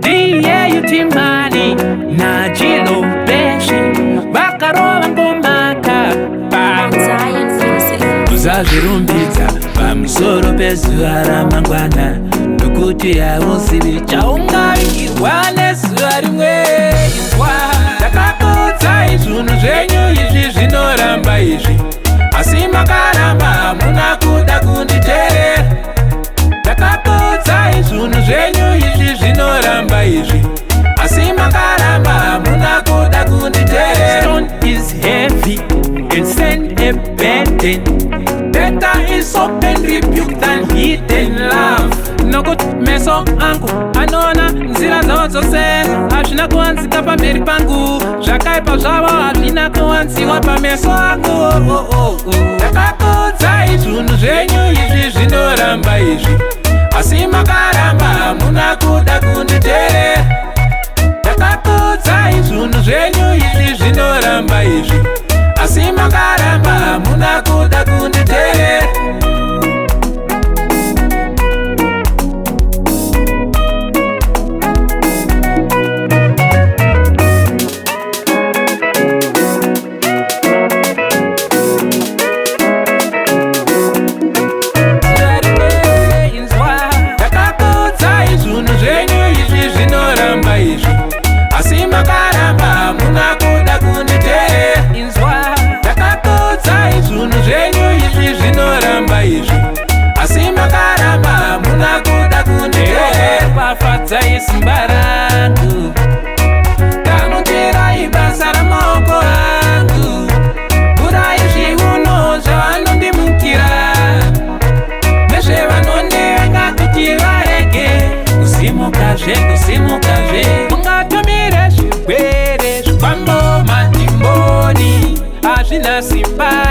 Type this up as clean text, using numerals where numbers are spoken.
DA Timani naJilo Beshi vakarova ngoma kapa. Zion Music. Uzazvirumbidza pamusoro pezuva ramangwana, nokuti hauzivi chaungavigirwa nezuva rimwe. Inzwa, ndakakuudzai zvinhu zvenyu izvi zvinoramba izvi, asi makaramba, hamuna kuda kunditeerera. Ndakakuudzai zvinhu zvenyu izvi zvinoramba izvi, asi makaramba, hamuna kuda kunditeerera. Stone is heavy and sand a burden. Better is open rebuke than hidden love. Nokuti meso angu anoona nzira dzavo dzose, hazvina kuvanzika pamberi pangu. Zvakaipa zvavo hazvina kuvanziwa pameso angu. Oh. Ndakakuudzai zvinhu zvenyu izvi zvinoramba izvi, asi makaramba, hamuna kuda kunditeerera. Ndakakuudzai zvinhu zvenyu izvi zvinoramba izvi, asi makaramba, hamuna kuda kunditeerera. Ndakakuudzai zvinhu zvenyu izvi zvinoramba izvi, asi makaramba, hamuna kuda kunditeerera. Inzwa, ndakakuudzai zvinhu zvenyu izvi zvinoramba izvi, asi makaramba, hamuna kuda kunditeerera. Pafadzai simba rangu, gamuchirai basa ramaoko angu. Gurai zviuno zvavanondimukira nezvevanondivenga, kuti varege kusimukazve, kusimukazve. Mungatumire zvirwere, zvikwambo, madhimoni, hazvina simba.